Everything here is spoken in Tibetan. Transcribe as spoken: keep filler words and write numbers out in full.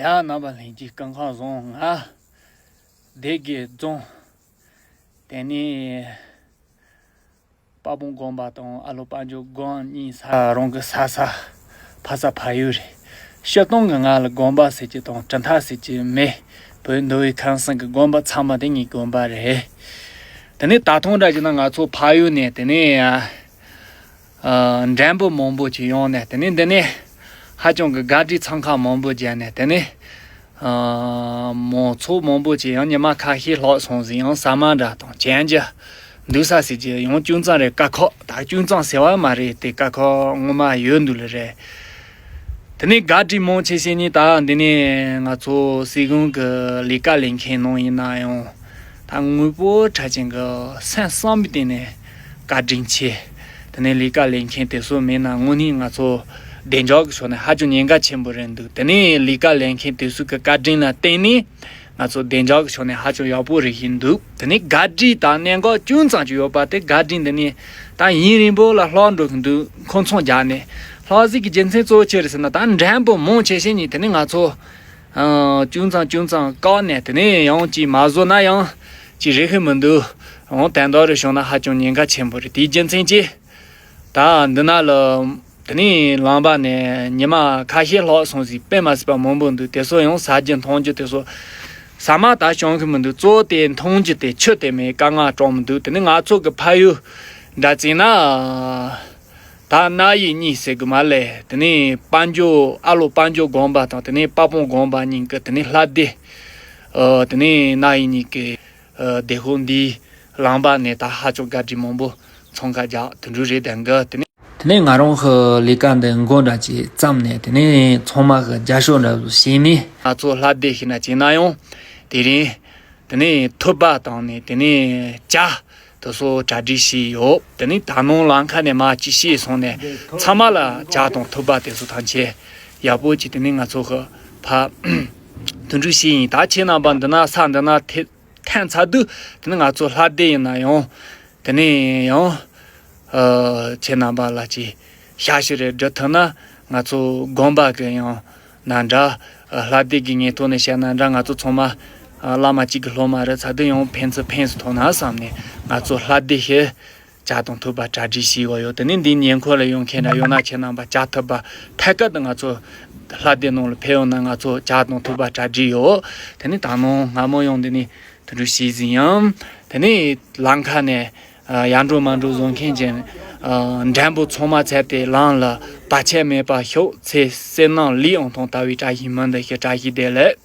ཡ། རྣམ་པ་ལྷན་རྒྱས་སྐུ་ཁམས་བཟང་། ང་སྡེ་དགེ་རྫོང་། དེ་ནས་དཔལ་སྤུངས་དགོན་པ་དང་ཨ་ལོ་དཔལ་འབྱོར་སྒང་གཉིས་ས་རང་གི་ས་ས་ཕ་ས་ཕ་ཡུལ་རེད། སྤྱིར་བཏང་གི་ང་ལ་དགོན་པ་ཟེར་གྱི་དང་གྲུབ་མཐའ་ཟེར་གྱི་མེད། བོད་མདོ་དབུས་ཁམས་གསུམ་གྱི་དགོན་པ་ཚང་མ་དེ་ངའི་དགོན་པ་རེད། དེ་ནས་ད་ཐེངས་འདྲ་བྱས་ན་ང་ཚོ་ཕ་ཡུལ་ནས་དེ་ནས་ཨ། ཨ། མགྲོན་པོ་མང་པོ་ཅིག་ཡོང་ནས། དེ་ནས་འདི་ནས་ཧ་ཅང་གི་དགའ་སྤྲོའི་འཚང་ཁ་མང་པོ་བརྒྱབ་ནས། དེ་ནས་ཨ། མང་ཚོགས་མང་པོ་ཅིག་ཡང་ཉི་མ་ཁ་ཤས་ལྷག་སོང་ཟིན་ཡང་ཟ་མ་འདྲ་དང་གྱོན་རྒྱུ་འདུག་ས་ཟེར་གྱི་ཡང་ཅུང་ཙམ་རེ་དཀའ་ཁག་ད་ཅུང་ཙམ་ཟེར་བ་མ་རེད་དེ། དཀའ་ཁག་ངོ་མ་ཡོད་འདུག་ལེ་རེད། དེ་ནས་དགའ་སྤྲོ་མང་ཆེ་ཤོས་ནི་ད་འདི་ནས་ང་ཚོ་སྲིད་གཞུང་གི་ལས་ཀ་ལས་མཁན་ནང་ཡིན་ན་ཡང་། ད་དངོས་པོ་ཕྲ་ཅན་གྱི་སེམས་བསམ་པའི་སྟེང་ནས་བཀའ་དྲིན་ཆེ། དེ་ནས་ལས་ཀ་ལས་མཁན་དེ་ཚོ་མེད་ན་དངོས་གནས་ང་ཚོ་བདེ་འཇགས་ཀྱི་ཕྱོགས་ནས་ཧ་ཅང་ཉེན་ཁ་ཆེན་པོ་རེད་འདུག་དེ་ནས་ལས་ཀ་ལས་མཁན་དེ་ཚོ་གི་བཀའ་དྲིན་ལ་བརྟེན་ནས་ང་ཚོ་བདེ་འཇགས་ཀྱི་ཕྱོགས་ནས་ཧ་ཅང་ཡག་པོ་རེད་བཞིན་འདུག་དེ་ནས་དགའ་སྤྲོ་དང་གནད་འགག་ཅུང་ཙམ་ཅིག་ཡོད་པ་དེ། དགའ་སྤྲོ་འདི་ནས་ད་ཡུན་རིང་པོ་ལ་ལྷག་འགྲོ་གི་འདུག་ཁོང་ཚོ་རྒྱག་ནས་ལྷག་ཟིག་གི་རྒྱུ་མཚན་གཙོ་བོ་ཅི་རེད་ཟེར་ན། ད་མགྲོན་པོ་མང་ཆེ་ཤོས་ནི་དེ་ནས་ང་ཚོ། ཨ། ཅུང་ཙམ་ཅུང་ཙམ་བཀག་ནས་དེ་ནས་ཡང་ཅིག་མ་བཟོ་ན་ཡང་ཅིག་རེད་ཤི་མི་འདུག་འོང་དན་རྡོ་རུ་བྱུང་ན་ཧ་ཅང་ཉེན་ཁ་ཆེན་པོ་རེད། དེའི་རྒྱུ་མཚན་གྱིས་ད་འདི་ན་ལ་དེ་ནས་ལམ་པ་ནས་ཉི་མ་ཁ་ཤས་ལྷག་སོང་ཟིག་དཔེ་མ་སྲིད་པ་མང་པོ་འདུག་དེ་ཚོ་ཡང་ཟ་རྒྱུ་འཐུང་རྒྱུ་དེ་ཚོ་ཟ་མ་ད་བྱུང་གི་མི་འདུག་གཙོ་བོ་དེ་འཐུང་རྒྱུ་དེ་ཆུ་དེ་མེད། དཀའ་ངལ་གྲོང་མི་འདུག་དེ་ནས་ང་ཚོ་གི་ཕ་ཡུལ་འདྲ་བྱས་ན། ད་རྣ་ཡི་གཉིས་ཟེར་གི་མ་ལས། དེ་ནས་དཔལ་འབྱོར་ཨ་ལོ་དཔལ་འབྱོར་དགོན་པ་དང་དེ་ནས་དཔལ་སྤུངས་དགོན་པ་གཉིས་ཀྱི་དེ་ནས་ལྷ་སྡེ། ཨ། དེ་ནས་རྣ་ཡི་གཉིས་ཀྱི་ཨ། སྡེ་ཁག་འདིའི་ལམ་པ་ནས་ད་ཧ་ཅང་དགའ་སྤྲོ་མང་པོ་འཚང་ཁ་རྒྱག་དེ་འདྲ་རེད་དང་གི། དེ་ནས་དེ་ནས་ང་རང་གི་ལས་ཀ་འདི་འགོ་འདྲ་ཅིག་བརྩམས་ནས། དེ་ནས་ཚང་མ་གི་རྒྱབ་སྐྱོར་འདྲ་བོ་བྱས་ནས། ང་ཚོ་ལྷ་སྡེ་ཞིག་ན་བྱས་ན་ཡང་དེ་རིང་དེ་ནས་ཐུག་པ་དང་ནས་དེ་ནས་ཇ་དེ་ཚོ་གྲ་སྒྲིག་བྱས་ཡོད། དེ་ནས་ད་ནངས་ལམ་ཁ་ནས་མར་ཅིག་བྱས་སོང་ནས་ཚང་མ་ལ་ཇ་དང་ཐུག་པ་དེ་ཚོ་ཐམས་ཅད་ཡག་པོ་ཅིག་དེ་ནས་ང་ཚོ་གི་ཕར་དུ་འགྲོ་བྱས་ཡིན། ད་ཁྱེད་རྣམ་པ་འདི་ན་ས་འདི་ན་ཐེ་ཐོན་ཚར་དུས་དེ་ནས་ང་ཚོ་ལྷ་སྡེ་ཡིན་ན་ཡང་དེ་ནས་ཡང་ཨ། ཁྱེད་རྣམ་པ་ལ་ཅིག་ཞབས་ཞུ་རེ་སྒྲུབ་ཐུབ་ན། ང་ཚོ་དགོན་པ་གི་ཡང་ན་འདྲ། ལྷ་སྡེ་གི་ངོས་ཐོག་ནས་བཤད་ན་འདྲ། ང་ཚོ་ཚང་མ་བླ་མ་གཅིག་གི་སློབ་མ་རེད་ཚར་དུས་ཡང་ཕན་ཚུན་ཕན་སུ་ཐོགས་ན་བསམ་ནས་ང་ཚོ་ལྷ་སྡེ་ཞིག་ཇ་དང་ཐུག་པ་གྲ་སྒྲིག་བྱས་ཡོད། དེ་ནས་འདི་ཉེ་འཁོར་ལ་ཡོང་མཁན་འདྲ་ཡོད་ན་ཁྱེད་རྣམ་པ་ཇ་ཐུག་པ་ཐད་ཀར་དུ་ང་ཚོ་ལྷ་སྡེ་ནང་ལ་ཕེབས་ཡོང་ན་ང་ཚོ་ཇ་དང་ཐུག་པ་གྲ་སྒྲིག་ཡོད། དེ་ནས་ད་ནངས་སྔ་མོ་ཡང་འདི་ནས་དུ་འགྲོ་བྱས་ཟིན་ཡང་། དེ་ནས་ལམ་ཁ་ནས་ཡར་འགྲོ་མར་འགྲོ་བཟོ་མཁན་གྱི་མགྲོན་པོ་ཚང་མ་ཚར་ཏེ་ལམ་ལ་བར་ཆད་མེད་པར་ཤོག་ཚེ་བསོད་ནམས་ལུས་ཡང་ཐོངས། ལྟ་བའི་བཀྲ་ཤིས་སྨོན་འདུན་ཞུ། བཀྲ་ཤིས་བདེ་ལེགས།